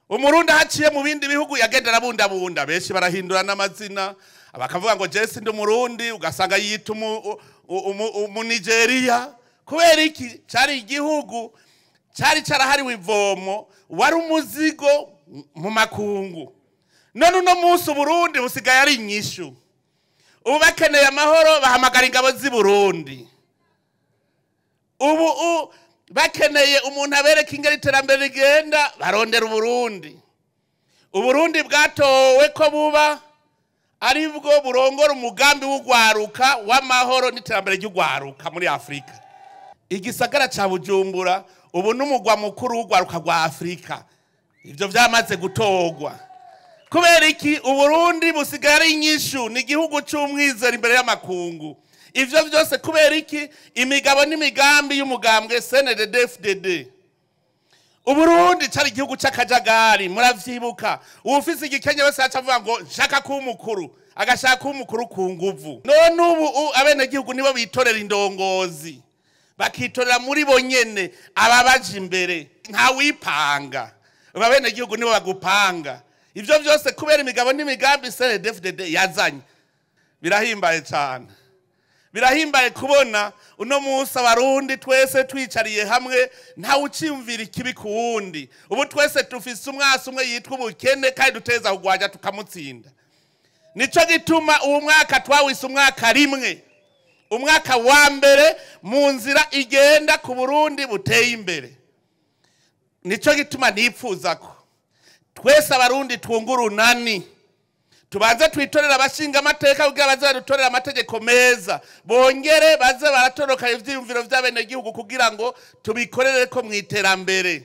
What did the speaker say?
Umurundi haciye mu bindi bihugu yagenda arabundabunda, benshi barahindura n'amazina, bakavuga ngo je ndi umurundi, ugasanga yita umunigeria. Kubera iki? Cari igihugu cari carahariwe ivomo, wari umuzigo mu makungu. None uno munsi Uburundi busigaye ari inyishu. Ubu bakeneye amahoro bahamagara ingabo z'i Burundi. Ubu bakeneye umuntu abereka ingene iterambere rigenda, barondera Uburundi. Uburundi bwatowe ko buba aribwo burongora umugambi w'ugwaruka w'amahoro n'iterambere ry'ugwaruka muri Afrika. Igisagara ca Bujumbura ubu n'umugwa mukuru w'ugwaruka rwa Afrika. Ivyo vyamaze gutorwa. Kubera iki? Uburundi busigaye ari inyishu, ni igihugu c'umwizero imbere y'amakungu. Ivyo vyose kubera iki? Imigabo n'imigambi y'umugambwe CNDD-FDD. Uburundi cari igihugu c'akajagari, muravyibuka. Uwufise igikenye wese aca avuga ngo nshaka kuba umukuru, agashaka kuba umukuru ku nguvu. None ubu abenegihugu nibo bitorera indongozi, bakitorera muri bo nyene ababaje imbere, ntawipanga. Abenegihugu nibo bagupanga. Ivyo vyose kubera imigabo n'imigambi CNDD-FDD yazanye. Birahimbaye cyane. Birahimbaye kubona uno munsi abarundi twese twicariye hamwe, ntawe uciyumvira ikibi ku wundi. Ubu twese tufise umwasi umwe yitwa ubukene, kandi duteza kugwaja tukamutsinda. Nico gituma uwo mwaka twawise umwaka rimwe, umwaka wa mbere mu nzira igenda ku Burundi buteye imbere. Nico gituma nipfuza ko twese abarundi twungura unani, tubanze twitorera abashinga amateka kugira baze badutorera amategeko meza, bongere baze baratoroka ivyiyumviro vy'abenegihugu kugira ngo tubikorere ko mwiterambere.